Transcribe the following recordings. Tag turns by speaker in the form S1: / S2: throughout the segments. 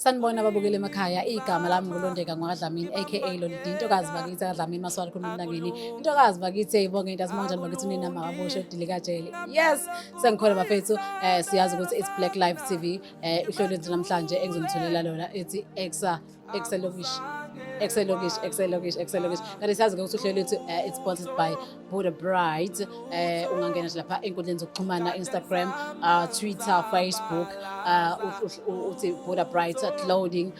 S1: Sanibona ababukeli emakhaya, igama lami nguLondeka ngwakaDlamini aka Lolidi, intokazi bakithi kaDlamini Maswali khuluma emlangeni. Intokazi bakithi eyibonge into asimonjani bakithi unina makaboshwe udilikajele. Yes, sengikhona bafethu, siyazi ukuthi it's Black Life TV, uhlelo lwethu namhlanje engizonithulela lona ethi Exa Exelokish Exelokish Exelokish Exelokish. Kanti siyazi ke ukuthi uhlelo lwethu it's sponsored by Buddha Bright. Ungangena nje lapha enkundleni zokuxhumana Instagram, Twitter, Facebook, uthi Buddha Bright Clothing,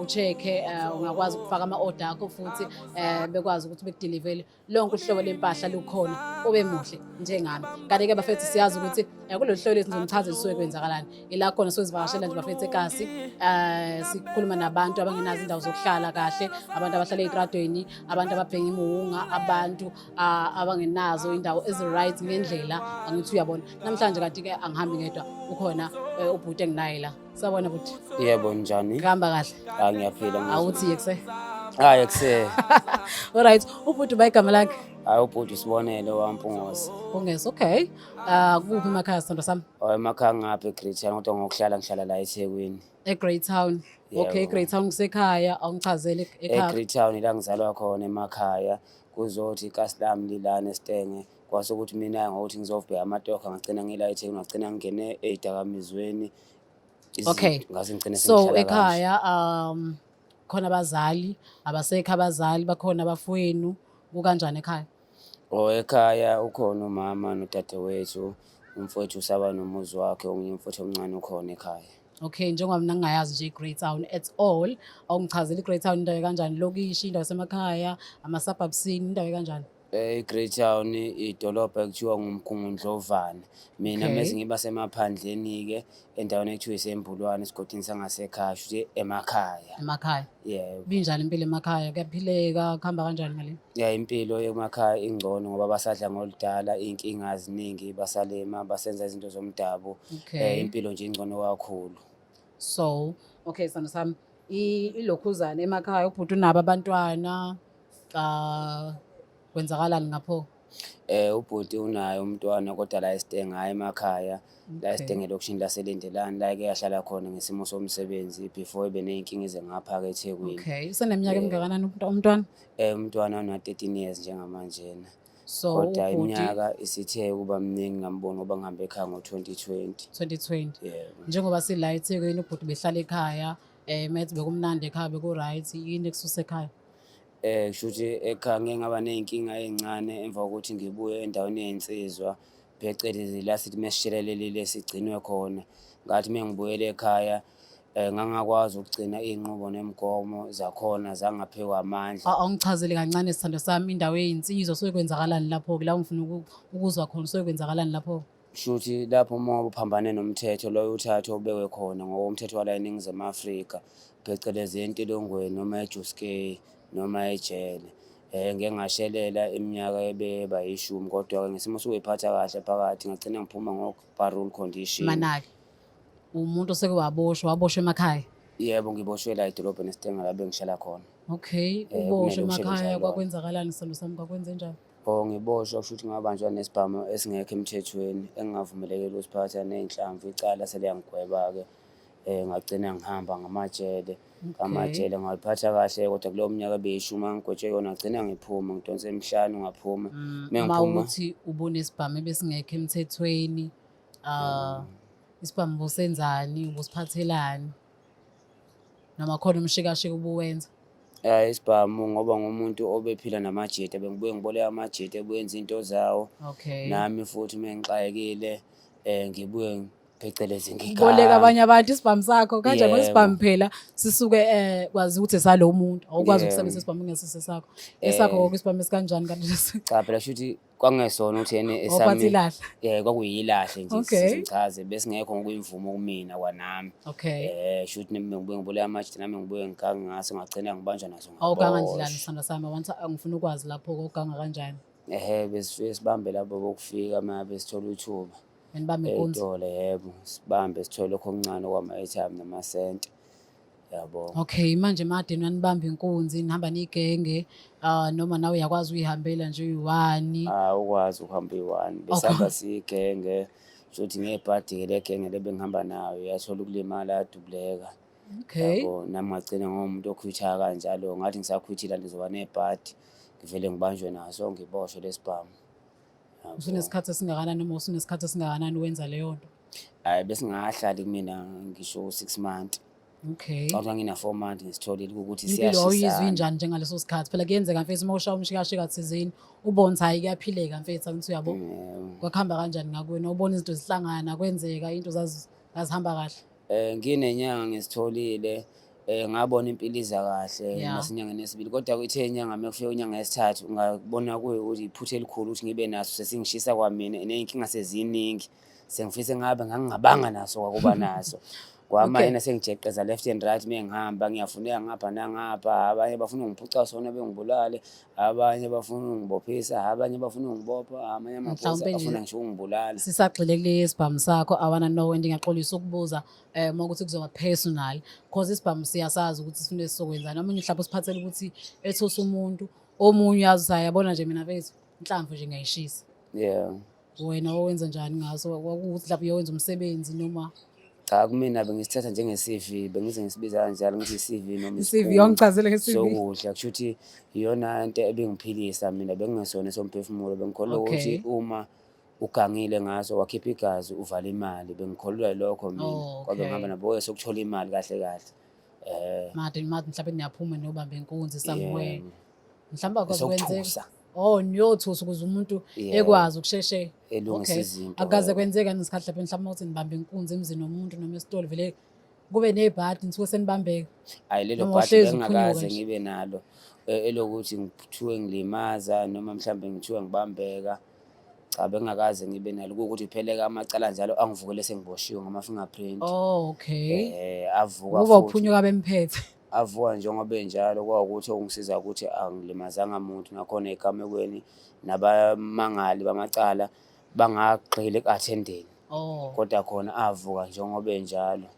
S1: ucheck-e, ungakwazi ukufaka ama-order akho futhi bekwazi ukuthi bekudelivele lonke uhlobo lempahla lukhona ube muhle njengami. Kanti-ke bafethu siyazi ukuthi kulolu hlelo lethu ngizonichazela suke kwenzakalani. Ila khona sozivakashela nje bafethu ekasi, sikhuluma nabantu abangenazo indawo zokuhlala kahle, abantu abahlala ey'tradweni, abantu ababheka imuwunga, abantu abangenazo indawo ezi-right ngendlela. Angithi uyabona namhlanje kanti-ke angihambi ngedwa, ukhona ubhuti enginaye la. Sawubona bhuti.
S2: Yebo, njani?
S1: Kuhamba kahle?
S2: Ah, ngiyaphila.
S1: Awuthi yekuse.
S2: Hayi ekuse.
S1: Alright, ubhuti uba igama lakhe?
S2: Hayi, ubhuti uSibonelo waMpungose.
S1: Mpungose, okay. Kuphi emakhaya, sithandwa sami?
S2: Oh, emakhaya ngapha eGreytown, kodwa ngokuhlala ngihlala la eThekwini.
S1: EGreytown. Okay,
S2: Yebo.
S1: eGreytown kusekhaya, awungichazele ekhaya.
S2: EGreytown ila ngizalwa khona emakhaya. Kuzothi ikasi lami lilana esitenge. Kwase ukuthi mina ngokuthi ngizobheka amatoho ngagcina ngila eThekwini, ngagcina ngingene ey'dakamizweni.
S1: Okay.
S2: Ngase ngigcine
S1: So
S2: sengihlala kanje.
S1: ekhaya khona abazali, abasekho abazali, bakhona abafowenu, kukanjani ekhaya?
S2: Oh, ekhaya ukhona umama nodadewethu, umfowethu usaba nomuzi wakhe, omunye umfowethu omncane ukhona ekhaya.
S1: Okay, njengoba mina ngingayazi nje i-Greytown at all, awungichazele i-Greytown indawo kanjani, lokishi, indawo yaseMakhaya, ama-suburbs, indawo kanjani?
S2: I-Greytown idolobha ekuthiwa nguMgungundlovana. Mina mese ngiba semaphandleni-ke endaweni ekuthiwa iseMbulwane, esigodini sangasekhaya, shuthi emakhaya.
S1: Emakhaya.
S2: Yebo.
S1: Binjani impilo emakhaya? Kuyaphileka, kuhamba kanjani ngale?
S2: Ya, impilo emakhaya ingcono ngoba basadla ngoludala, iy'nkinga aziningi, basalima, basenza izinto zomdabu. Impilo nje ingcono kakhulu.
S1: So, okay, sithando sami, ilokhuzana emakhaya ubhuti unabo abantwana, kwenzakalani ngapho?
S2: Ubhuti unaye umntwana kodwa la esitenge, hhayi emakhaya, la esitenge elokishini laseLindelani, la eke yahlala khona ngesimo somsebenzi before ebe ney'nkinga ize ngapha-ke eThekwini.
S1: Okay, useneminyaka emingakanani umntwana?
S2: Umntwana una-13 years njengamanjena.
S1: So
S2: Kodwa
S1: ubhuti
S2: iminyaka isithe ukuba miningi ngamboni ngoba ngihambe ekhaya ngo-2020.
S1: 2020.
S2: Yebo.
S1: Njengoba sila eThekwini ubhuti behlala ekhaya, methi bekumnandi ekhaya, beku-right, yini ekususa ekhaya?
S2: Kushuthi ekhaya ngike ngaba ney'nkinga ey'ncane emva kokuthi ngibuye endaweni yey'nsizwa, phecelezi la sithi mesishelelelile sigcinwe khona. Ngathi uma ngibuyela ekhaya ngangakwazi ukugcina iy'nqubo nemigomo zakhona zangaphekwa amandla.
S1: Awungichazele kancane sithandwa sami, indawo ey'nsizwa suke kwenzakalani lapho-ke, la ngifuna ukuzwa khona suke kwenzakalani lapho?
S2: Shuthi lapho uma uphambane nomthetho loyo uthathe ubekwe khona ngokomthetho wala eNingizimu Afrika, phecelezi entilongweni noma ejuskei noma ejele. Ngike ngashelela iminyaka ebeba yishumi, kodwa-ke ngesimo sokuy'phatha kahle phakathi ngagcina ngiphuma ngo-parole condition.
S1: Manake, umuntu oseke waboshwa, waboshwa emakhaya?
S2: Yebo, ngiboshwe la edolobheni esitenga la bengihlala khona.
S1: Okay, uboshwe
S2: Kunelokishini
S1: emakhaya
S2: engihlala kulona.
S1: kwakwenzakalani sithando sami, kwakwenzenjani?
S2: Oh, ngiboshwa kusho ukuthi ngabanjwa nesibhamu esingekho emthethweni engingavumelekile ukusiphatha ney'nhlamvu, icala seliyangigweba-ke. Ngagcina ngihamba ngamajele, ngamajele ngayiphatha kahle kodwa kuleyo minyaka ebeyishumi angigwetshwe yona ngagcina ngiphuma ngidonse emihlanu ngaphuma.
S1: Uma
S2: Mengiphuma
S1: uthi ubunesibhamu ebesingekho emthethweni, isibhamu ubusenzani, ubusiphathelani? Noma khona umshikashika ubuwenza?
S2: Isibhamu ngoba ngumuntu obephila namajita, bengibuye ngiboleke amajita ebuye enze into zawo. Nami futhi uma ngixakekile ngibuye phecelezi
S1: Uboleka
S2: ngigange.
S1: abanye abantu isibhamu sakho kanjani ngoba
S2: Yebo.
S1: isibhamu phela sisuke kwazi ukuthi esalo muntu, awukwazi ukusebenzisa isibhamu kungesise sakho. Esakho konke isibhamu esikanjani kanti leso?
S2: Cha phela shuthi kwangesona ukuthi yena
S1: Awuphathi
S2: esami
S1: ilahle.
S2: Kwakuyilahle nje ngichaze besingekho ngokuyimvumo kumina kwanami. Shuthi nami ngibuye ngiboleka amajita nami ngibuye ngigange ngaso ngagcina ngibanjwa naso
S1: Awuganga
S2: ngaboshwa.
S1: ndlelani sithando sami, ngifuna ukwazi lapho ukuganga kanjani.
S2: Ehhe, besifike sibambe labo bokufika uma besithola ithuba.
S1: Benibambe inkunzi?
S2: Ey'tolo yebo, sibambe sithole lokho okuncane okwama-airtime namasente. Yabo.
S1: Okay, manje madeni nanibamba inkunzi nihamba nigenge, noma nawe uyakwazi uyihambela nje uyi-one?
S2: Ah, ukwazi ukuhamba uyi-one. Besihamba siyigenge, shuthi ngebhadi-ke le genge le bengihamba nayo yathola ukulimala yadubuleka.
S1: Okay.
S2: Yabo, nami ngagcina ngiwumuntu okhwithayo kanjalo, ngathi ngisakhwithile ngizoba nebhadi, ngivele ngibanjwe naso ngiboshwe lesibhamu. Yabo.
S1: Usunesikhathi esingakanani noma usunesikhathi esingakanani wenza leyo nto?
S2: Hhayi, besingahlali kumina ngisho 6 months.
S1: Okay.
S2: Cha, ngina 4 months ngisitholile ukuthi
S1: Impilo wawuyizwa
S2: siyashisana.
S1: injani njengaleso sikhathi? Phela kuyenzeka mfethu uma ushaya umshikashika thizeni ubone ukuthi hhayi kuyaphileka mfethu, angithi uyabo.
S2: Yebo.
S1: Kwakuhamba kanjani ngakuwena? Ubona izinto zihlangana kwenzeka into zazihamba kahle?
S2: Nginenyanga ngisitholile, ngabona impilo iza kahle nasenyangeni yesibili, kodwa ithe inyanga uma kufika inyanga yesithathu ngabona kuyikuthi iphutha elikhulu ukuthi ngibe naso, sesingishisa kwamina ney'nkinga seziningi, sengifise ngabe ngangingabanga naso kwakuba naso. Kwamanje sengijeqeza left and right uma ngihamba, ngiyafuneka ngapha nangapha, abanye bafuna ukungiphuca sona bengibulale, abanye bafuna ukungibophisa, abanye bafuna ukungibopha, amanye amaphoyisa
S1: Mhlawumpe nje
S2: afuna ngisho ukungibulala.
S1: Sisagxile kule sibhamu sakho, I wanna know and ngiyaxolisa ukubuza uma ukuthi kuzoba personal, cause isibhamu siyasazi ukuthi sifune sizokwenzani. Omunye mhlawumbe usiphathele ukuthi ethusa umuntu, omunye uyazi ukuthi yabona nje mina mfethu inhlamvu nje ngiyayishisa. Wena wawenza njani ngaso? Kwakuwukuthi mhlawumbe uyowenza umsebenzi noma?
S2: Cha, kumina bengisithatha njenge-CV, bengize ngisibiza kanjalo ngithi i-CV noma
S1: I-CV,
S2: isipuni
S1: yongichazele nge-CV.
S2: sokudla, kusho ukuthi iyona nto ebingiphilisa mina, bekungesona esomphefumulo. Bengikholelwa ukuthi uma ugangile ngaso wakhipha igazi uvala imali, bengikholelwa yilokho mina. Kwabe ngihamba nabo sokuthola imali kahle kahle.
S1: Made made mhlawumbe niyaphuma niyobamba inkunzi somewhere. Mhlawumbe akwazi kwenzeka.
S2: Esokuthusa.
S1: Oh, niyothusa ukuze umuntu ekwazi ukusheshe
S2: Elungisa izinto.
S1: Akaze kwenzeka nesikhathi lapho mhlawumbe uthi nibambe inkunzi emzini womuntu noma esitolo, vele kube nebhadi nithuke senibambeka?
S2: Hhayi, lelo
S1: Noma
S2: bhadi
S1: uhlezi uphunyuka
S2: bengingakaze
S1: nje?
S2: ngibe nalo, elokuthi ngithiwe ngilimaza noma mhlawumbe ngithiwe ngibambeka. Cha, bengingakaze ngibe nalo, kuwukuthi phela-ke amacala njalo angivukele sengiboshiwe ngama-fingerprint.
S1: Oh, okay.
S2: Avuka
S1: Ukuba
S2: futhi.
S1: uphunyuka bemphethe.
S2: Avuka njengoba enjalo, kwawukuthi okungisiza ukuthi angilimazanga muntu, nakhona ey'gamekweni nabamangali bamacala bangagxili eku-attend-eni. Kodwa khona avuka njengoba enjalo.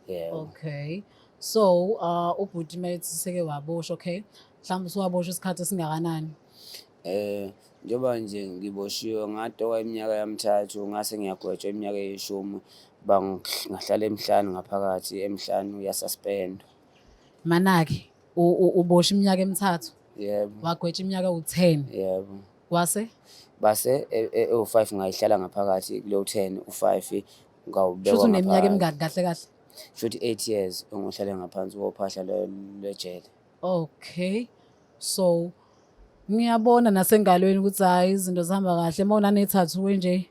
S2: Yebo.
S1: Okay. So, ubhuti mayethi seke waboshwa, okay. Mhlawumbe usuwaboshwa isikhathi esingakanani?
S2: Njengoba nje ngiboshiwe ngatoka iminyaka yamithathu, ngase ngiyagwetshwa iminyaka eyishumi, ngahlala emihlanu ngaphakathi, emihlanu ya-suspend.
S1: Manake uboshwe iminyaka emithathu.
S2: Yebo.
S1: Wagwetshwa iminyaka ewu-10.
S2: Yebo.
S1: Wase?
S2: Base ewu-5 ngayihlala ngaphakathi kuleyo 10, u-5 ngawubekwa
S1: Shuthi uneminyaka
S2: ngaphakathi.
S1: emingaki kahle kahle?
S2: Shuthi 8 years engihlale ngaphansi kophahla lwejele.
S1: Okay. So ngiyabona nasengalweni ukuthi hayi izinto zihamba kahle uma unane-tattoo nje.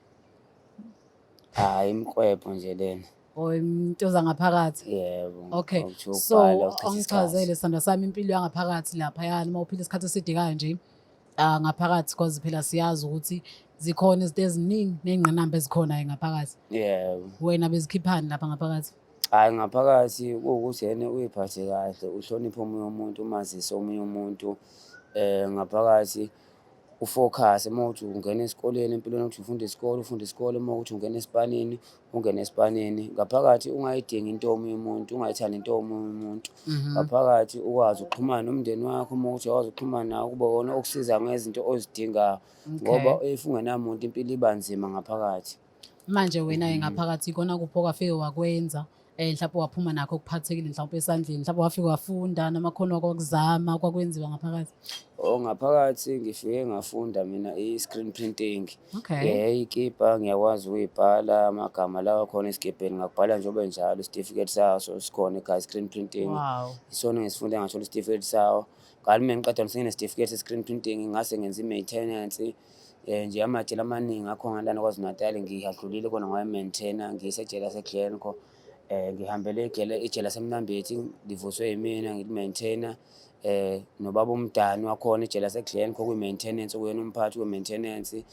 S2: Hayi, imiqwebho nje lena.
S1: Or into zangaphakathi.
S2: Yebo.
S1: Okay.
S2: Okuthiwa
S1: So
S2: ukubhala uchitha
S1: angichazele
S2: isikhathi.
S1: sithandwa sami impilo yangaphakathi laphayana uma uphila isikhathi eside kanje ngaphakathi, cause phela siyazi ukuthi zikhona izinto eziningi ney'ngqinamba ezikhona ngaphakathi.
S2: Yebo.
S1: Wena bezikhiphani lapha ngaphakathi?
S2: Hhayi, ngaphakathi kuwukuthi yena uy'phathe kahle, uhloniphe omunye umuntu, umazise omunye umuntu. Ngaphakathi u-focus uma kuwukuthi ungena esikoleni empilweni ukuthi ufunda isikole, ufunde isikole, uma kuwukuthi ungena esipanini, ungene esipanini. Ngaphakathi ungayidingi into yomunye umuntu, ungayithandi into yomunye umuntu. Ngaphakathi ukwazi ukuxhumana nomndeni wakho, uma kuwukuthi uyakwazi ukuxhumana nawo, kube iwona okusiza ngezinto ozidingayo. Ngoba if ungenamuntu impilo iba nzima ngaphakathi.
S1: Manje wena-ke ngaphakathi ikona kuphi okwafike wakwenza mhlawumbe waphuma nakho okuphathekile mhlawumbe esandleni, mhlawumbe wafike wafunda namakhono wakho okuzama kwakwenziwa ngaphakathi?
S2: Oh, ngaphakathi ngifike ngafunda mina i-screen printing.
S1: Okay.
S2: Iy'kibha ngiyakwazi ukuy'bhala amagama lawa akhona esikibheni, ngakubhala njengoba enjalo, isitifiketi saso sikhona ekhaya, i-screen printing. Isona engisifunde ngathola isitifiketi sawo. Ngathi uma ngiqeda senginesitifiketi se-screen printing ngase ngenza i-maintenance. Nje amajele amaningi akhona lana KwaZulu Natal ngiyadlulile kona ngawa-maintain-a, ngisejele lase-Glencoe. Ngihambele ijele laseMnambithi, livuswe yimina ngili-maintain-a. Nobaba uMdani wakhona ejele lase-Glencoe kwi-maintenance, okuyena umphathi we-maintenance.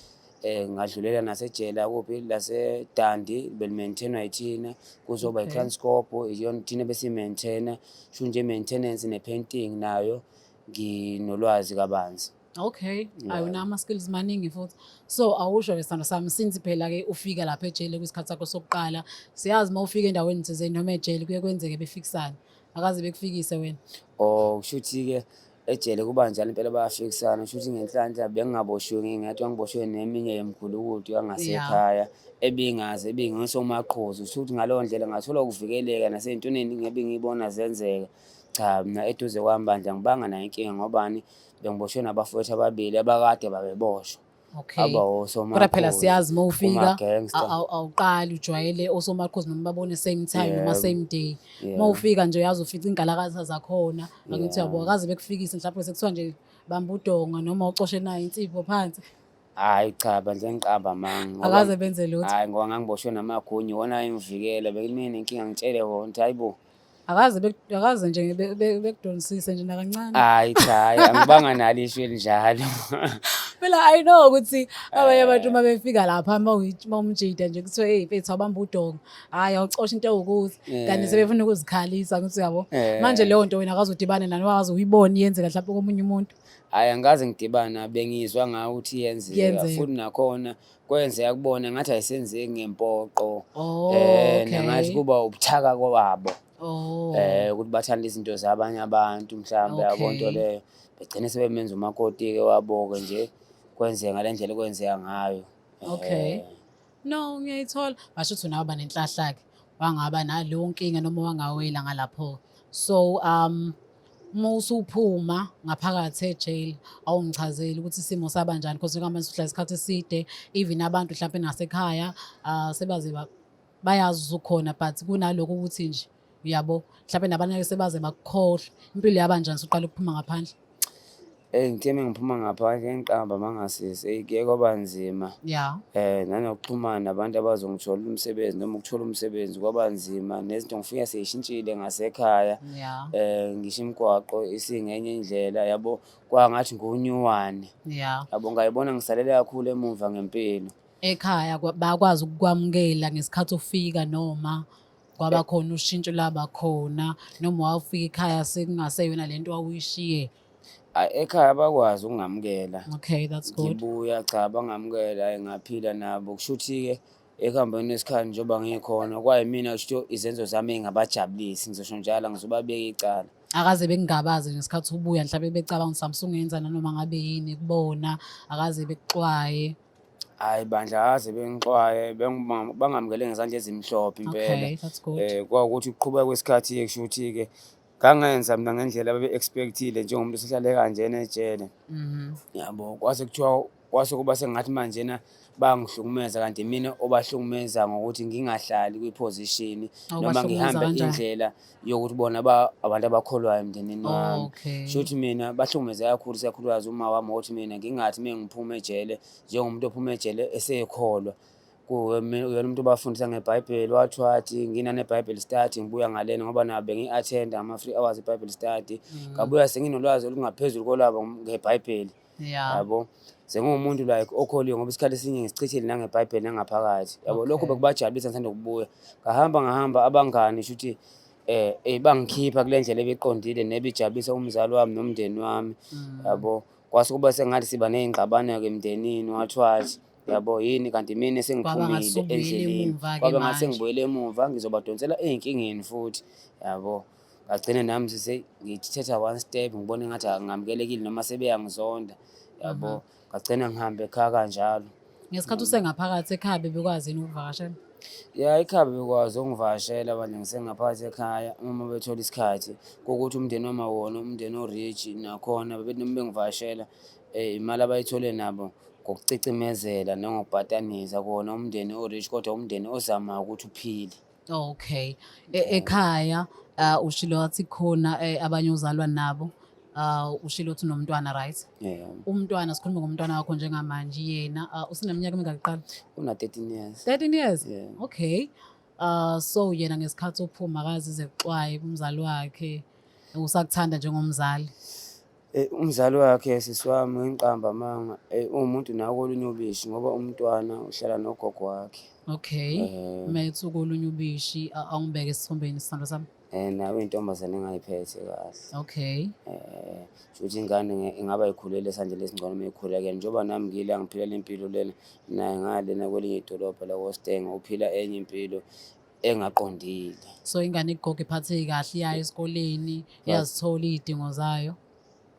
S2: Ngadlulela nasejele lakuphi, lase-Dundee, beli-maintain-wa yithina. Kuzoba i-Kranskop, iyona thina ebesiyi-maintain-a. Kusho nje i-maintenance ne-painting nayo nginolwazi kabanzi.
S1: Okay, ayona ama-skills maningi futhi. So awusho-ke sithandwa sami, since phela-ke ufika lapha ejele kwisikhathi sakho sokuqala, siyazi uma ufika endaweni thizeni noma ejele kuye kwenzeke befikisane. Akaze bekufikise wena?
S2: Oh, kushuthi-ke Ejele kuba njalo impela bayafikisana, shuthi ngenhlanhla bengingaboshiwe ngingedwa, ngiboshiwe neminye yemigulukudu yangasekhaya ebingazi ebingosomaqhuzu. Shuthi ngaleyo ndlela ngathola ukuvikeleka nasey'ntweni ey'ningi ebengiy'bona zenzeka. Cha, mina eduze kwami bandla angibanga nayo inkinga ngobani, bengiboshwe nabafowethu ababili abakade babeboshwa.
S1: Okay.
S2: Aba
S1: Kodwa phela
S2: osomaqhuzu,
S1: siyazi uma ufika
S2: kuma-gangster.
S1: awuqali ujwayele osomaqhuzu noma babone same time noma
S2: Yebo.
S1: same day. Uma
S2: Yebo.
S1: ufika nje uyazi ufica ingalakaza zakhona. Angithi
S2: Yeah.
S1: uyabo akaze bekufikise mhlawumbe sekuthiwa nje bamba udonga noma ucoshe nayo insipho phansi.
S2: Hhayi cha bandla ngiqamba amanga ngoba
S1: Akaze benze lutho.
S2: hhayi ngoba ngangiboshwe namagunya iwona ayengivikela bekumina inkinga ngitshele wona ukuthi hhayi bo.
S1: Akaze akaze nje bekudonsise nje nakancane.
S2: Hhayi cha hhayi angibanga nalo ishwi elinjalo.
S1: Phela I know ukuthi abanye abantu uma befika lapha uma umjida nje kuthiwe hey mfethu awubamba udonga, hhayi awucosha into ewukuthi kanti sebefuna ukuzikhalisa ngithi uyabo. Manje leyo nto wena akaze udibane nayo akaze uyibone yenzeka mhlawumbe komunye umuntu.
S2: Hhayi angikaze ngidibane bengizwa ngayo ukuthi iyenzeka
S1: Kuyenzeka.
S2: futhi nakhona kwenzeka kubona ngathi ayisenzeki ngempoqo.
S1: Oh,
S2: Nangathi
S1: okay.
S2: kuba ubuthaka kwabo.
S1: Oh.
S2: Ukuthi bathanda izinto zabanye abantu mhlawumbe yabo nto
S1: Okay.
S2: leyo. Begcine sebemenza umakoti-ke wabo-ke nje kwenzeka ngale ndlela okwenzeka ngayo.
S1: Okay. No, ngiyayithola. Basho ukuthi nawe banenhlahla-ke. Wangaba naleyo nkinga noma wangawela ngalapho. So uma usuphuma ngaphakathi ejele awungichazeli ukuthi isimo saba njani because njengamanje usuhlala isikhathi eside even abantu mhlawumbe nasekhaya sebaze bayazi usukhona but kunalokho ukuthi nje uyabo mhlawumbe nabantu sebaze bakukhohlwa impilo yaba njani usuqala ukuphuma ngaphandle.
S2: Ngithe uma ngiphuma ngaphandle ngiqamba mangasisi, eyi kuye kwaba nzima. Nanokuxhumana nabantu abazongitholela umsebenzi noma ukuthola umsebenzi kwaba nzima, nezinto ngifika sey'shintshile ngasekhaya. Ngisho imigwaqo isingenye indlela yabo, kwangathi ngunyuwane. Yabo ngayibona ngisalele kakhulu emuva ngempilo.
S1: Ekhaya bakwazi ukukwamukela ngesikhathi ufika noma kwaba khona ushintsho laba khona noma wawufika ekhaya sekungaseyona lento wawuyishiye?
S2: Hhayi, ekhaya bakwazi ukungamukela.
S1: Okay, that's good.
S2: Ngibuya cha bangamukela, hhayi ngaphila nabo. Kusho ukuthi-ke ekuhambeni kwesikhathi njengoba ngikhona kwayimina kusho izenzo zami ey'ngabajabulisi, ngizosho njalo angizubabeka icala.
S1: Akaze bekungabaze ngesikhathi ubuya mhlawumbe becabanga ukuthi usungenza nanoma ngabe yini kubona, akaze bekuxwaye.
S2: Hhayi bandla akaze bengixwaye, bangamukele ngezandla ezimhlophe impela.
S1: Okay, that's good.
S2: Kwawukuthi ukuqhubeka kwesikhathi-ke kusho ukuthi-ke ngangenza mina ngendlela ababe-expect-ile njengomuntu osehlale kanjena ejele. Yabo, kwase kuthiwa kwase kuba sengathi manjena bayangihlukumeza kanti mina obahlukumeza ngokuthi ngingahlali kwi-position noma
S1: Awubahlukumeza
S2: ngihambe
S1: kanjani?
S2: indlela yokuthi bona abantu abakholwayo emndenini wami. Sho ukuthi mina bahlukumeze kakhulu isakhulukazi uma wami ngokuthi mina ngingathi uma ngiphuma ejele njengomuntu ophuma ejele esekholwa. Uyena umuntu obafundisa ngeBhayibheli, wathi wathi nginane-Bible study ngibuya ngalena ngoba nabo bengi-attend-a ama-free hours e-Bible study. Ngabuya senginolwazi olungaphezulu kolwabo ngeBhayibheli. Yabo. Sengiwumuntu like okholiwe ngoba isikhathi esiningi ngisichithile nangeBhayibheli nangaphakathi. Yabo lokho bekubajabulisa ngithanda ukubuya. Ngahamba ngahamba abangani shuthi bangikhipha kule ndlela ebiqondile nebijabulisa umzali wami nomndeni wami. Yabo. Kwase kuba sengathi siba ney'ngxabano-ke emndenini wathi wathi yabo yini kanti mina
S1: Kwaba ngathi
S2: sengiphumile
S1: usubuyele
S2: endleleni.
S1: emuva-ke
S2: Kwaba ngathi
S1: manje.
S2: sengibuyele emuva ngizobadonsela ey'nkingeni futhi yabo. Ngagcina nami ngithatha one step ngibona engathi angamukelekile noma sebeyangizonda yabo. Ngagcina ngihambe ekhaya kanjalo.
S1: Ngesikhathi usengaphakathi ekhaya bebekwazi yini ukuvakashela?
S2: Ya, ekhaya bebekwazi ukungivakashela bandla ngisengaphakathi ekhaya uma bethola isikhathi. Kuwukuthi umndeni wami awuwona umndeni o-rich nakhona bebethi noma bengivakashela imali abayithole nabo ngokucicimezela nangokubhatanisa kuwona umndeni o-rich kodwa umndeni ozamayo ukuthi uphile.
S1: Okay. Ekhaya ushilo wathi khona abanye ozalwa nabo. Ushilo uthi unomntwana, right?
S2: Yeah.
S1: Umntwana, sikhuluma ngomntwana wakho njengamanje yena useneminyaka emingaki kuqala?
S2: Una 13 years.
S1: 13 years?
S2: Yeah.
S1: Okay. So yena ngesikhathi uphuma akaze ezexwaye kumzali wakhe, usakuthanda njengomzali.
S2: Umzali wakhe sisi wami ngiqamba amanga, uwumuntu nawe kolunye ubishi ngoba umntwana uhlala nogogo wakhe.
S1: Okay. Methu kolunye ubishi, awungibeke esithombeni sithando sami.
S2: Nawe intombazane engayiphethe kahle.
S1: Okay.
S2: Futhi ingane ingaba ikhulele esandleni esingcono uma ikhula kuyena. Njengoba nami ngila ngiphila le mpilo lena, naye ngalena kwelinye idolobha la koStenga uphila enye impilo engaqondile.
S1: So ingane igogo iphatheke kahle, iya esikoleni, iyazithola iy'dingo zayo.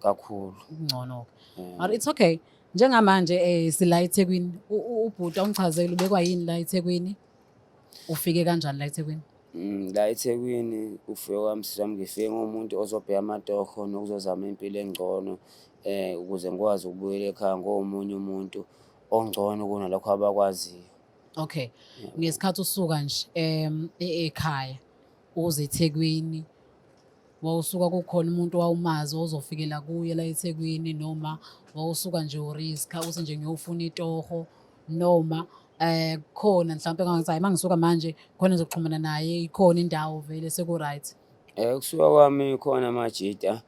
S2: Kakhulu.
S1: Kungcono-ke. But it's okay. Njengamanje sila eThekwini. Ubhuti awungichazele ubekwa yini la eThekwini? Ufike kanjani la eThekwini?
S2: La eThekwini ufike kwami sisi wami, ngifike ngumuntu ozobheka amatoho nokuzozama impilo engcono ukuze ngikwazi ukubuyela ekhaya ngomunye umuntu ongcono kunalokho abakwaziyo.
S1: Okay. Ngesikhathi usuka nje ekhaya uze eThekwini, wawusuka kukhona umuntu owawumazi ozofikela kuye la eThekwini, noma wawusuka nje uriska uthi nje ngiyofuna itoho, noma khona mhlawumbe engangithi hayi mangisuka manje khona ngizoxhumana naye, ikhona indawo vele seku-right?
S2: Kusuka kwami khona amajita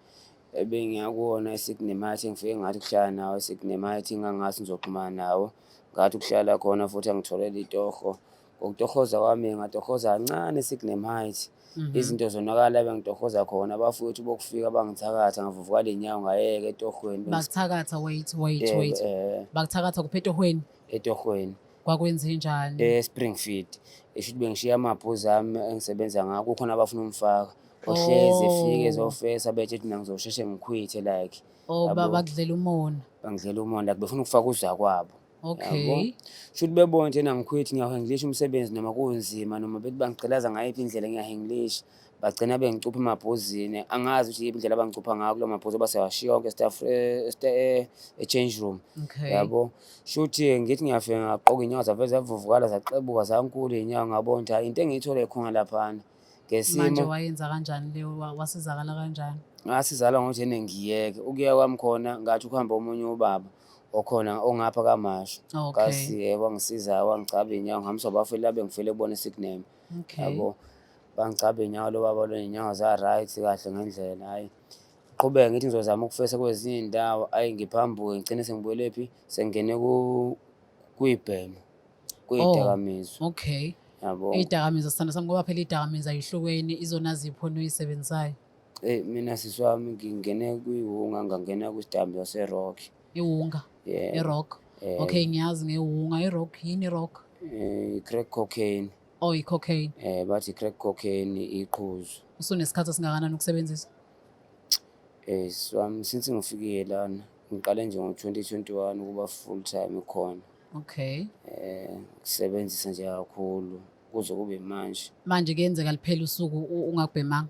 S2: ebengiya kuwona eSignemite, ngifike ngathi kuhlala nawo eSignemite, ngangathi ngizoxhumana nawo, ngathi ukuhlala khona futhi angitholele itoho. Ngokutohoza kwami ngatohoza kancane eSignemite. Izinto zonakala bengitohoza khona, abafowethu bokufika bangithakatha, ngavuvukala iy'nyawo ngayeka etohweni.
S1: Bakuthakatha, wait, wait, wait. Bakuthakatha kuphi etohweni?
S2: Etohweni.
S1: Kwakwenzenjani?
S2: E-Springfield. Esho ukuthi bengishiya amabhuzu ami engisebenza ngawo, kukhona abafuna umfaka. Ohlezi efike ezofesa betshe ukuthi mina ngizosheshe ngikhwithe like.
S1: Oh,
S2: Yabo.
S1: Bakudlela umona.
S2: Bangidlela umona like befuna ukufaka uzakwabo.
S1: Okay.
S2: Yabo. Shuthi bebona nje ngikhwithe ngiyahengilisha umsebenzi noma kunzima, noma bethi bangigqilaza ngayiphi indlela ngiyahengilisha. Bagcina bengicupha emabhuzini, angazi ukuthi yiphi indlela abangicupha ngayo kulo mabhuzi basewashiya wonke staff e-change room. Yabo. Shuthi ngithi ngiyafika ngaqoka iy'nyawo zavele zavuvukala zaxebuka zankulu iy'nyawo, ngabona ukuthi hhayi into engiyithole khona laphana. Ngesimo
S1: Manje wayenza kanjani leyo, wasizakala kanjani?
S2: Ngasizala ngokuthi ene ngiyeke. Ukuya kwami khona ngathi ukuhamba omunye ubaba okhona ongapha kaMashu. Kasi yebo wangisiza wangicaba iy'nyawo, ngihambiswa abafeli la bengifele kubona eSignum. Yabo. Bangicaba iy'nyawo lo baba lo, iy'nyawo za-right kahle ngendlela, hhayi. Qhubeke ngithi ngizozama ukufesa kwezinye iy'ndawo, hhayi ngiphambuke ngigcine sengibuyele phi, sengingene kuyibhema, kuy'dakamizwa.
S1: Okay.
S2: Yabo.
S1: Iy'dakamizwa sithanda sami, ngoba phela iy'dakamizwa ayihlukene, izona ziphi oyisebenzisayo?
S2: Mina sisi wami ngingene kwiwunga, ngangena kwisidakamizwa se-rock.
S1: Iwunga?
S2: Yebo.
S1: I-rock?
S2: Yebo.
S1: Okay, ngiyazi ngewunga. I-rock, yini i-rock?
S2: I-crack cocaine.
S1: Oh, i-cocaine.
S2: Bathi i-crack cocaine iqhuzu.
S1: Usunesikhathi esingakanani ukusebenzisa?
S2: Sisi wami, since ngifikile lana, ngiqale nje ngo-2021 ukuba full time khona. Kusebenzisa nje kakhulu kuze kube manje.
S1: Manje kuyenzeka liphele usuku ungakubhemanga?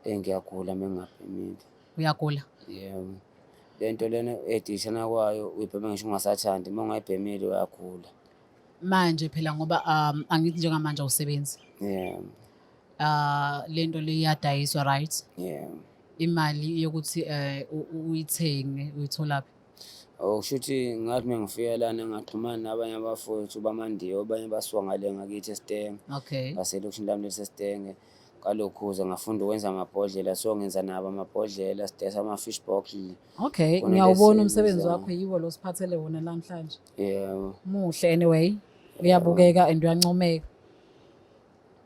S2: Ngiyagula uma ngingabhemile.
S1: Uyagula?
S2: Yebo. Le nto lena edishana kwayo uyibhema ngisho ungasathandi, uma ungayibhemile uyagula.
S1: Manje phela ngoba angithi njengamanje awusebenzi.
S2: Yebo.
S1: Le nto le iyadayiswa, right?
S2: Yebo.
S1: Imali yokuthi uyithenge uyitholaphi?
S2: Okusho ukuthi ngathi uma ngifika lana ngaxhumana nabanye abafowethu bamandiya, abanye basuka ngale ngakithi eSitenge. Ngaselokishini lami leseSitenge. Ngalokhuza ngafunda ukwenza amabhodlela, so ngenza nabo amabhodlela, sidayisa ama-fish box.
S1: Okay,
S2: Khona
S1: ngiyawubona
S2: lesi
S1: umsebenzi
S2: engizayo.
S1: wakho, yiwo lo siphathele wona namhlanje.
S2: Yebo.
S1: Muhle anyway, uyabukeka and uyancomeka.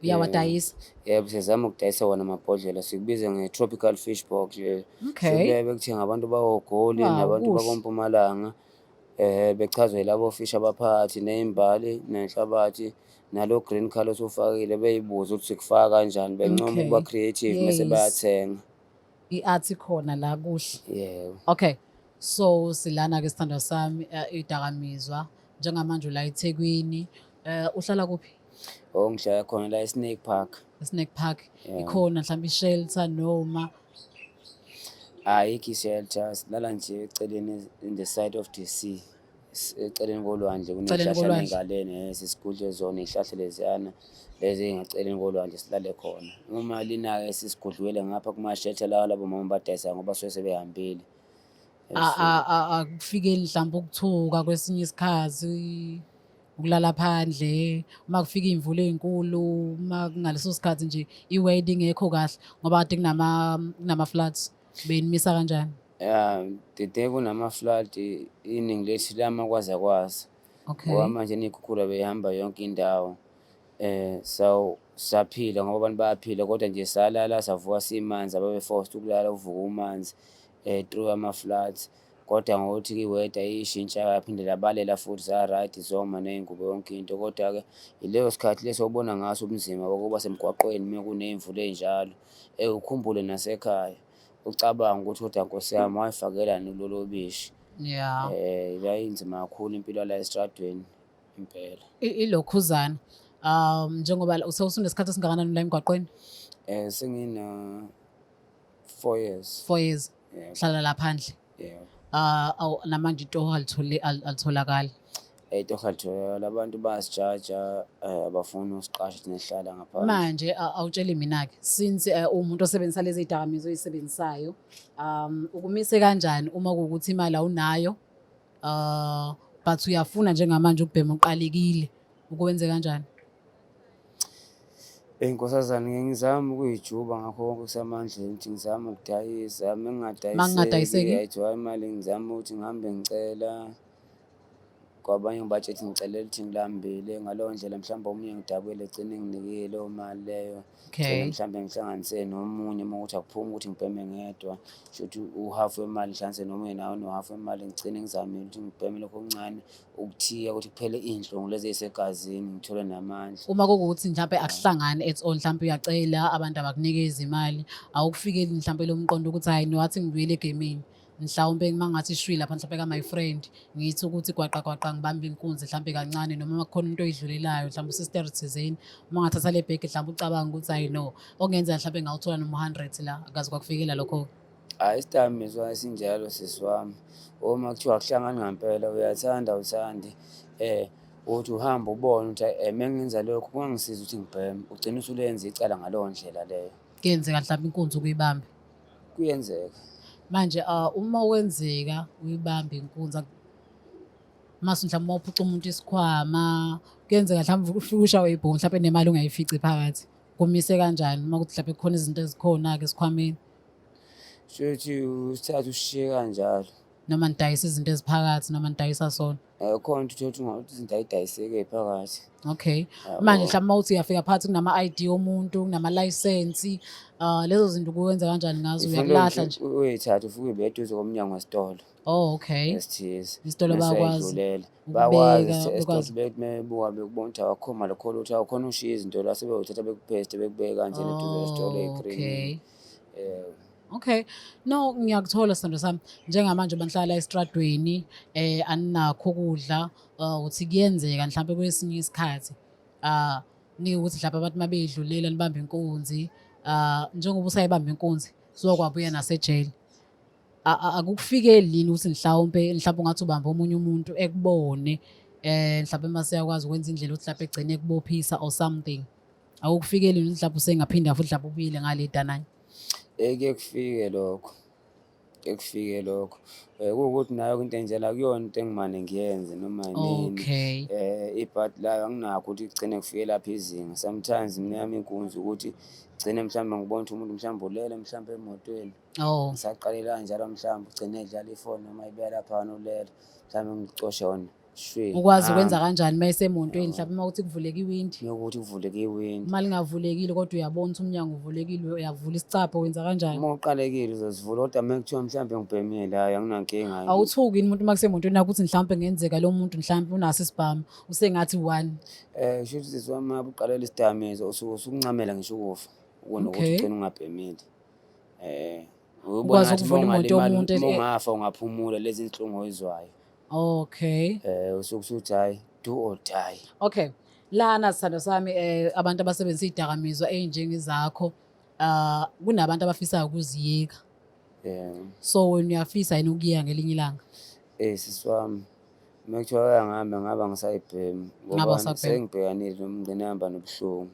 S1: Uyawadayisa?
S2: Yebo, siyazama ukudayisa wona amabhodlela, sikubiza nge-tropical fish box. Sikubuye bekuthenga abantu bakoGoli nabantu
S1: Kuhle.
S2: bakoMpumalanga. Bechazwe labo fish abaphakathi ney'mbali nenhlabathi nalo green colour osufakile, beyibuze ukuthi sikufaka kanjani, bencoma ukuba creative mese bayathenga.
S1: I-art ikhona la, kuhle.
S2: Yebo.
S1: Okay. So silana ke sithandwa sami, idakamizwa njengamanje ula eThekwini. Uhlala kuphi?
S2: Oh, ngihlala khona la eSnake Park.
S1: eSnake Park.
S2: Yeah.
S1: Ikhona mhlawumbe i-shelter noma?
S2: Ayikho i-shelter, silala nje eceleni in the side of the sea. Eceleni kolwandle
S1: Eceleni
S2: kunezihlahla
S1: kolwandle.
S2: ney'ngaleni, sisigudle zona iy'hlahla leziyana lezi ey'ngaceleni kolwandle silale khona. Uma lina-ke sisigudlukele ngapha kuma-shelter lawa labo mama badayisayo ngoba suke sebehambile.
S1: Akufikeli mhlawumbe ukuthuka kwesinye isikhathi, ukulala phandle, uma kufika iy'mvula ey'nkulu, uma kungaleso sikhathi nje i-weather ingekho kahle, ngoba kade kunama-floods, benimisa kanjani?
S2: Ya, dede kunama-flood, iningi lethu lama kwaze kwasa. Ngoba manje ney'khukhula beyihamba yonke indawo. So saphila ngoba abantu bayaphila, kodwa nje salala savuka simanzi, ababe-forced ukulala uvuka umanzi through ama-floods. Kodwa ngokuthi i-weather ishintsha yaphinde labalela futhi sa-right, zoma ney'ngubo yonke into. Kodwa-ke ileyo sikhathi leso obona ngaso ubunzima bokuba semgwaqweni uma kuney'mvula ey'njalo. Ukhumbule nasekhaya. Ucabange ukuthi kodwa Nkosi yami wayifakelani kulolu bishi.
S1: Yeah.
S2: Yayinzima kakhulu impilo la estradweni impela.
S1: Ilokhuzana. Njengoba usunesikhathi esingakanani la emgwaqweni?
S2: Sengina 4 years.
S1: 4 years.
S2: Yeah.
S1: Hlala la phandle.
S2: Yeah.
S1: Aw, namanje itoho alitholakali.
S2: Itoho alitholakali, abantu bayasijaja, abafuni usiqasha thina esihlala ngaphandle.
S1: Manje awutsheli mina-ke, since uwumuntu osebenzisa lezi y'dakamizwa oy'sebenzisayo, ukumise kanjani uma kuwukuthi imali awunayo, but uyafuna njengamanje ukubhema uqalekile, ukwenze kanjani?
S2: Eyi nkosazane, ngike ngizame ukuyijuba ngakho konke okusemandleni ukuthi ngizame ukudayisa, uma
S1: Uma kungadayiseki?
S2: ayithiwa imali ngizame ukuthi ngihambe ngicela kwabanye, ngibatshela ukuthi ngicelela ukuthi ngilambile. Ngaleyo ndlela mhlawumbe omunye ngidabukele egcine enginikile leyo mali leyo. Gcine mhlawumbe ngihlanganise nomunye uma kuwukuthi akuphumi ukuthi ngibheme ngedwa, shuthi uhafu wemali ngihlanganise nomunye naye onohafu wemali, ngigcine ngizamile ukuthi ngibheme lokhu okuncane ukuthiya ukuthi kuphele iy'nhlungu lezi ey'segazini, ngithole namandla.
S1: Uma kuwukuthi mhlampe akuhlangani at all, mhlampe uyacela abantu abakunikezi imali, awukufikeli mhlampe lo mqondo ukuthi hhayi nowathi ngibuyele egemini, mhlawumpe uma ngathi shwi lapha mhlampe ka-my friend, ngithi ukuthi gwaqa gwaqa ngibambe inkunzi mhlampe kancane, noma uma kukhona umuntu oyidlulelayo mhlampe usister thizeni, uma ungathatha le bhegi mhlampe ucabange ukuthi hhayi no, okungenzeka mhlampe ngawuthola noma u-100 la, akaze kwakufikela lokho.
S2: Hhayi isidakamizwa esinjalo sisi wami, uma kuthiwa akuhlangani ngampela uyathanda awuthandi, uthi uhamba ubone ukuthi hhayi uma ngenza lokhu kungangisiza ukuthi ngibheme, ugcine usulenza icala ngaleyo ndlela leyo.
S1: Kuyenzeka mhlampe inkunzi ukuyibambe?
S2: Kuyenzeka.
S1: Manje uma wenzeka uyibambe inkunzi, mase mhlawumbe uma uphuca umuntu isikhwama, kuyenzeka mhlawumbe ufike ushawe ibhongo mhlawumbe nemali ungayifici phakathi. Kumise kanjani uma kuthi mhlawumbe kukhona izinto ezikhona-ke esikhwameni?
S2: Shuthi usithathe usishiye kanjalo.
S1: Noma nidayisa izinto eziphakathi noma nidayisa sona?
S2: Khona ukuthi uthole ukuthi izinto ayidayiseki phakathi.
S1: Okay.
S2: Yabo.
S1: Manje mhlawumbe uma uthi uyafika phakathi kunama-I_D omuntu, kunama-license, lezo zinto kuwenza kanjani ngazo?
S2: Ufanele
S1: Uyakulahla nje?
S2: Uyithathe ufike uyibeke eduze komnyango wesitolo.
S1: Oh, okay.
S2: Esithize.
S1: Isitolo
S2: Bese
S1: bayakwazi
S2: uyayidlulela.
S1: ukubeka,
S2: Bayakwazi esitolo
S1: bekwazi.
S2: bethi mebebuka bekubona ukuthi awakho mali khona ukuthi awukhona ushiya izinto la sebeyothatha bekupheste bekubeke kanjena eduze kwesitolo
S1: Oh,
S2: ey'krinini.
S1: okay.
S2: Yebo.
S1: Okay. No, ngiyakuthola sithando sami. Njengamanje banihlala estradweni, aninakho ukudla, uthi kuyenzeka mhlampe kwesinye isikhathi nike ukuthi mhlawumbe abantu mabeyidlulela nibambe inkunzi, njengoba usayibamba inkunzi, suke kwabuya nasejele. Akukufikeli yini ukuthi mhlawumpe ungathi ubamba omunye umuntu ekubone, mhlawumbe mase uyakwazi ukwenza indlela ukuthi mhlawumbe egcine ekubophisa or something. Akukufikeli yini ukuthi mhlawumbe usengaphinda futhi mhlawumbe ubuyele ngale dananye?
S2: Kuye kufike lokho, kuye kufike lokho. Kuwukuthi nayo into enjena akuyona into engimane ngiyenze noma yinini.
S1: Okay.
S2: Ibhadi layo anginakho ukuthi kugcine kufike lapho izinga. Sometimes mina eyami inkunzi ukuthi gcine mhlawumbe ngibona ukuthi umuntu mhlawumbe ulele mhlawumbe emotweni.
S1: Oh.
S2: Ngisaqale kanjalo mhlawumbe ugcine edlala ifoni noma ibeka laphana ulele. Mhlawumbe ngicoshe wona. Shwi.
S1: Ukwazi ukwenza kanjani uma esemotweni mhlawumbe uma kuthi kuvuleka iwindi?
S2: Yokuthi kuvuleke iwindi.
S1: Uma lingavulekile kodwa uyabona ukuthi umnyango uvulekile, uyavula isicabha, wenza kanjani?
S2: Uma uqalekile uzozivula kodwa uma kuthiwa mhlawumbe ngibhemile, hhayi anginankinga.
S1: Awuthuki yini umuntu uma kusemotweni yakho ukuthi mhlawumbe kungenzeka lo muntu mhlawumbe unaso isibhamu, usengathi one.
S2: Kusho ukuthi sisi wami ngabe uqalela isidakamizwa usuke usukuncamela ngisho ukufa, kunokuthi ugcine ungabhemile. Uyobona
S1: Ukwazi
S2: ngathi
S1: ukuvula
S2: uma
S1: imoto
S2: ungalimala,
S1: yomuntu
S2: uma ungafa ungaphumula lezi zinhlungu oyizwayo.
S1: Okay.
S2: Usuke usuthi hhayi, do or die.
S1: Okay. Lana sithando sami, abantu abasebenzisa iy'dakamizwa ey'njengezakho, kunabantu abafisayo ukuziyeka.
S2: Yeah.
S1: So wena uyafisa yini ukuyeka ngelinye ilanga?
S2: Sisi wami, uma kuthiwa uyangihambe ngaba ngisayibhemi,
S1: Ngaba
S2: ngoba
S1: usabhema.
S2: sengibhekanile nomngqinamba nobuhlungu.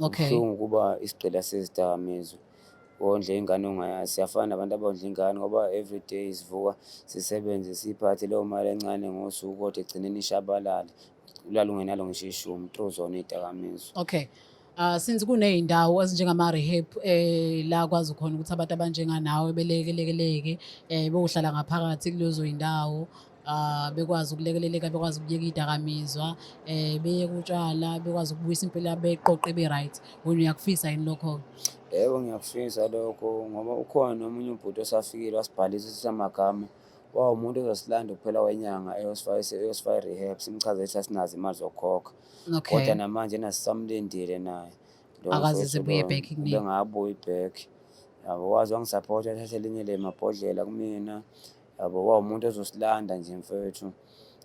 S1: Okay.
S2: Kubuhlungu ukuba isigqila sezidakamizwa. Wondle ingane ongayazi, siyafana nabantu abondla ingane ngoba everyday sivuka sisebenze siyiphathe leyo mali encane ngosuku kodwa egcineni ishabalale. Ulale ungenalo ngisho ishumi through zona iy'dakamizwa.
S1: Okay. Since kuney'ndawo ezinjengama-rehab, la kwazi khona ukuthi abantu abanjenganawe belekeleleke, beyohlala ngaphakathi kulezo y'ndawo, bekwazi ukulekeleleka, bekwazi ukuyeka iy'dakamizwa, beyeke utshwala, bekwazi ukubuyisa impilo yabo beyiqoqe ibe right. Wena uyakufisa yini lokho?
S2: Yebo, ngiyakufisa lokho ngoba ukhona nomunye ubhuti osafikile wasibhalisa sisamagama. Wawumuntu ozosilanda kuphela kwenyanga eyosifaka e-rehab, simchazele ukuthi asinazo imali zokukhokha.
S1: Okay.
S2: Kodwa namanje nasisamlindile naye. Lo
S1: Akaze
S2: mfowethu
S1: ebuye
S2: lo,
S1: back kunina.
S2: Ubengabuyi back. Yabo, waze wangisaphotha wathatha elinye lemabhodlela kumina. Yabo, wawumuntu ozosilanda nje mfethu.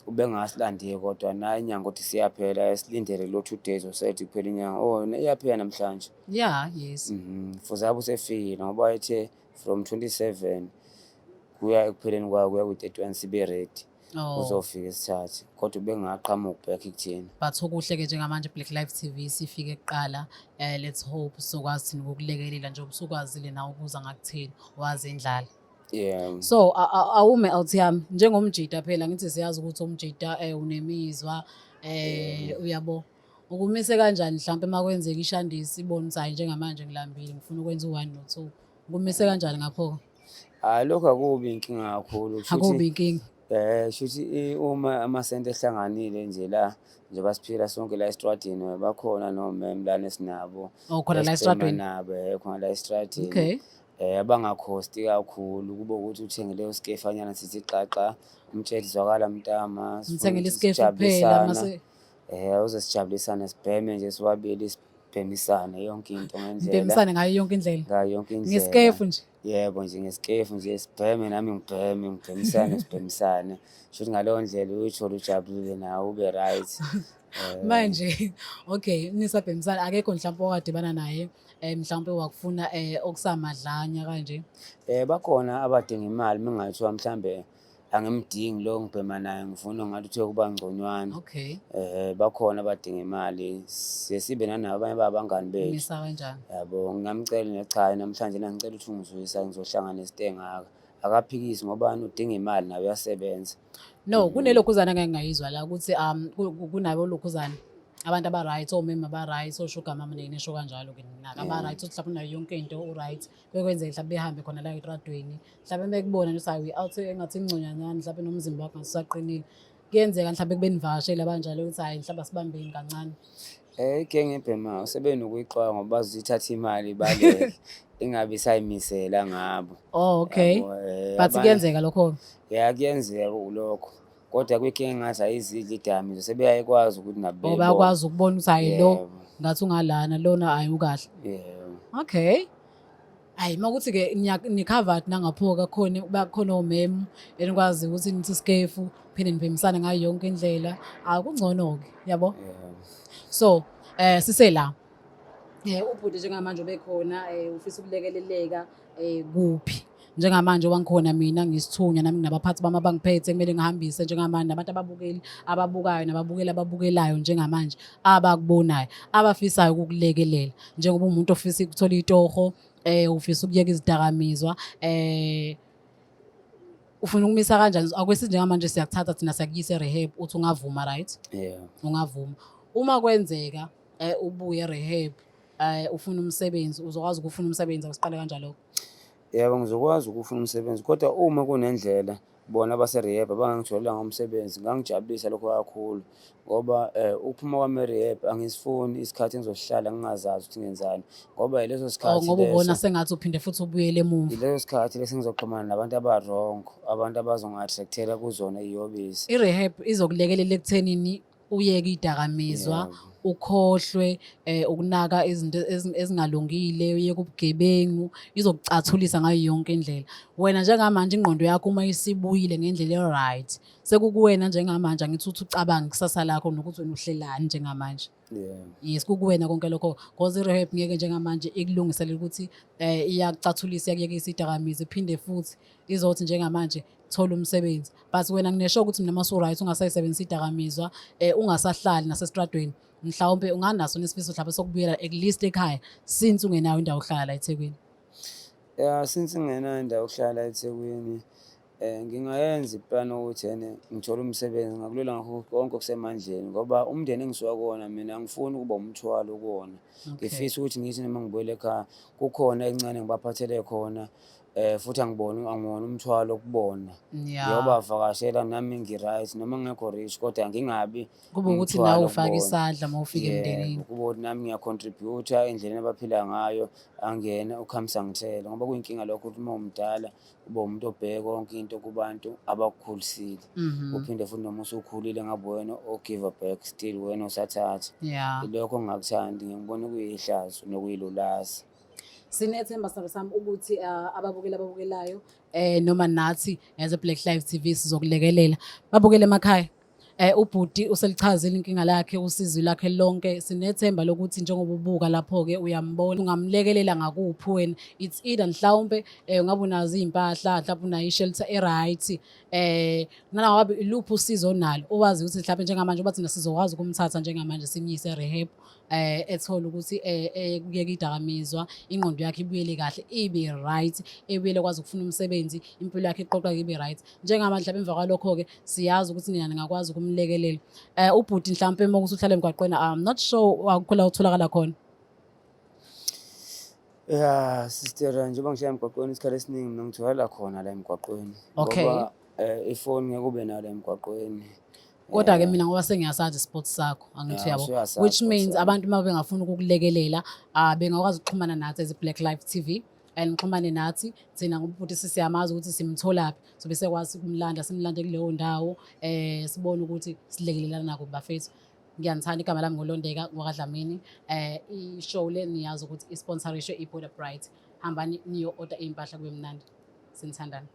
S2: Ubengasilandi kodwa nayo inyanga ukuthi siyaphela, esilindele lo 2 days osethi kuphela inyanga. Oh, iyaphela namhlanje.
S1: Yeah, yes.
S2: Fuze abe usefikile ngoba ethe from 27 kuya ekupheleni kwayo kuya ku-31 sibe ready. Uzofika isithathe kodwa ubengaqhamuki back kuthina.
S1: But okuhle-ke njengamanje Black Life TV sifike kuqala. Let's hope sizokwazi thina ukukulekelela njengoba usukwazile nawe ukuza ngakuthini wazi indlala. So awume outi yami njengomjida, phela ngithi siyazi ukuthi umjida unemizwa, uyabo. Ukumise kanjani mhlawumbe makwenzeka ishandisi ibone ukuthi hayi, njengamanje ngilambile, ngifuna ukwenza u-1 no-2, ukumise kanjani ngapho?
S2: Hayi, lokho akubi inkinga kakhulu. Kushuthi
S1: Akubi inkinga.
S2: Shuthi uma amasenti ehlanganile nje la, njengoba siphila sonke la estradini, bakhona nomem lana esinabo.
S1: Oh, khona la
S2: esibhema
S1: estradweni.
S2: Nabo khona la estradini. Abangakhosti kakhulu, kube ukuthi uthenge leyo skefanyana, sithi xaxa, umtshele zwakala mntama, sifuna
S1: Ngithengele
S2: ukuthi
S1: isikefu kuphela
S2: sijabulisana.
S1: Mase
S2: Uze sijabulisane, sibheme nje sobabili, sibhemisane yonke into ngendlela.
S1: Ngibhemisane ngayo yonke indlela.
S2: Ngayo yonke indlela.
S1: Ngesikefu nje.
S2: Yebo nje, ngesikefu nje, sibheme nami ngibheme, ngibhemisane, sibhemisane. Shuthi ngaleyo ndlela uyithola ujabulile nawe, ube right.
S1: Manje okay, nisabhemisana, akekho mhlawumbe owadibana naye mhlawumbe wakufuna okusamadlanya kanje?
S2: Bakhona abadinga imali, mingathiwa mhlambe angimdingi lo ngibhema naye, ngifuna ngathi uthe kuba ngconywana. Bakhona abadinga imali, siye sibe nanabo abanye babangani bethu.
S1: Misa kanjani?
S2: Yabo, ngingamcela necha, namhlanje nangicela ukuthi ungizwisa ngizohlangana nesitengaka. Akaphikisi ngoba udinga imali, nawe uyasebenza.
S1: No, kunelokhuzana engake ngayizwa la ukuthi kunabo lokhuzana abantu aba-right, omema aba-right, o-sugar mama nesho kanjalo-ke naka aba-right, uthi mhlawumbe unayo yonke into u-right, kwekwenzeka mhlawumbe behambe khona la etradweni, mhlawumbe bekubona nje ukuthi hayi, out engathi ingconyanyana, mhlawumbe nomzimba wakho ngathi usaqinile, kuyenzeka mhlawumbe kube nivakashele abanjalo ukuthi hhayi, mhlawumbe asibambeni kancane?
S2: Igenge ebhemayo sebenokuyixwaya ngoba bazithatha imali baleke, ingabe isayimisela ngabo.
S1: Oh, okay.
S2: Yabo,
S1: But kuyenzeka lokho?
S2: Ya, kuyenzeka lokho. Kodwa kwigenge engathi ayizidli idami sebeyayikwazi ukuthi nabo
S1: Oh,
S2: beyibone.
S1: bayakwazi ukubona ukuthi hhayi, lo
S2: Yebo.
S1: ngathi ungalana, lona hhayi, ukahle.
S2: Yebo.
S1: Okay. Hayi, makuthi-ke ni-covered nangapho kakhona, bakhona omemu enikwazi ukuthi nithi isikefu phinde nibhemisane ngayo yonke indlela. Akungcono-ke, yabo?
S2: Yebo.
S1: So, sisela. Ubhuti njengamanje ubekhona, ufisa ukulekeleleka kuphi? Njengamanje wangikhona mina ngisithunywa, nami nginabaphathi bami abangiphethe, kumele ngihambise njengamanje nabantu ababukeli ababukayo nababukeli ababukelayo njengamanje abakubonayo abafisayo ukukulekelela njengoba umuntu ofisa ukuthola itoho, ufisa ukuyeka izidakamizwa, ufuna ukumisa kanjani? Akwesithi njengamanje siyakuthatha thina siyakuyisa e-rehab, uthi ungavuma, right?
S2: Yeah.
S1: Ungavuma. Uma kwenzeka ubuye e-rehab, ufuna umsebenzi, uzokwazi ukufuna umsebenzi? Awusiqale kanjalo.
S2: Yebo, ngizokwazi ukufuna umsebenzi, kodwa uma kunendlela bona abase-rehab abangangitholelanga umsebenzi, kungangijabulisa lokho kakhulu ngoba ukuphuma kwami e-rehab angisifuni isikhathi engizohlala ngingazazi ukuthi ngenzani, ngoba yileso
S1: Oh,
S2: sikhathi
S1: ngoba ubona
S2: leso
S1: sengathi uphinde futhi ubuyele emuva.
S2: Yileso sikhathi lesi ngizoxhumana nabantu aba-wrong, abantu abazongi-attract-ela kuzona iyobisi.
S1: I-rehab izokulekelela ekuthenini uyeke idakamizwa, ukhohlwe ukunaka izinto ezingalungile, uyeke ubugebengu, izokucathulisa ngayo yonke indlela. Wena njengamanje ingqondo yakho uma isibuyile ngendlela e-right, sekukuwena njengamanje, angithi uthi ucabange kusasa lakho nokuthi wena uhlelani njengamanje. Yes, kukuwena konke lokho, because i-rehab ngeke njengamanje ikulungiselela ukuthi iyakucathulisa, iyakuyekisa idakamizwa, iphinde futhi izothi njengamanje thola umsebenzi. But wena nginesho ukuthi mina masu-right, ungasayisebenzisa idakamizwa, ungasahlali nasestradweni, mhlawumbe unganaso nesifiso mhlawumbe sokubuyela at least ekhaya, since ungenayo indawo yokuhlala la eThekwini.
S2: Ya, since ngingenayo indawo yokuhlala eThekwini, ngingayenza iplani ukuthi ene ngithole umsebenzi, ngakulwela ngakho konke okusemandleni ngoba umndeni engisuka kuwona mina angifuni ukuba umthwalo kuwona. Ngifisa ukuthi ngithi noma ngibuyele ekhaya kukhona encane ngibaphathele khona, futhi angiboni angiwona umthwalo kubona. Ngiyobavakashela nami ngi-right noma ngingekho rich, kodwa ngingabi
S1: Kube ukuthi
S2: umthwalo
S1: nawe ufake
S2: kubona.
S1: isandla uma ufika
S2: Yebo,
S1: emndenini.
S2: kube ukuthi nami ngiya-contribute-a endleleni abaphila ngayo, angena ukuhambisa ngithele ngoba kuyinkinga lokho ukuthi uma umdala ube umuntu obheke konke into kubantu abakukhulisile. Uphinde futhi noma usukhulile ngabe wena o-give back, still wena osathatha. Ilokho engingakuthandi, ngikubona kuyihlazo nokuyilulaza.
S1: Sinethemba, sithando sami, ukuthi ababukeli ababukelayo noma nathi as a Black Life TV sizokulekelela. Babukele emakhaya. Ubhuti uselichazile inkinga lakhe, usizi lakhe lonke. Sinethemba lokuthi njengoba ubuka lapho ke uyambona, ungamlekelela ngakuphi wena. It's either mhlawumbe ungabe unazo izimpahla, mhlawumbe unayo i-shelter e-right, nangabe iluphi usizo onalo owazi ukuthi mhlawumbe njengamanje uba thina sizokwazi ukumthatha njengamanje simyise e-rehab, ethola ukuthi kuyeka idakamizwa, ingqondo yakhe ibuyele kahle, ibe right, ebuyele kwazi ukufuna umsebenzi, impilo yakhe iqoqeke, ibe right. Njengamanje mhlawumbe emva kwalokho-ke siyazi ukuthi nina ningakwazi ukumlekelela. Ubhuti mhlawumbe uma ukuthi uhlala emgwaqweni, I'm not sure akukho la utholakala khona.
S2: Ya sister, njengoba ngishiya emgwaqweni, isikhathi esiningi mina ngitholakala khona la emgwaqweni. Ngoba ifoni ngeke ube nayo la emgwaqweni.
S1: Kodwa-ke mina ngoba sengiyasazi i-spot sakho, angithi
S2: Ya,
S1: uyabo,
S2: usuyasazi
S1: which
S2: i-spot
S1: means
S2: sami.
S1: abantu uma bengafuna ukukulekelela, bengakwazi ukuxhumana nathi as Black Life TV and xhumane nathi thina ngoba ubhuti sisiyamazi ukuthi simtholaphi, so besekwazi ukumlanda, simlande kuleyo ndawo, sibone ukuthi silekelelana nako bafethu. Ngiyanithanda, igama lami nguLondeka ngwakaDlamini. I-show le niyazi ukuthi isponsorishwe i-Border Bright. Hambani niyo-order iy'mpahla, kube mnandi, sinithandana.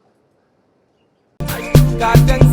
S3: Kade.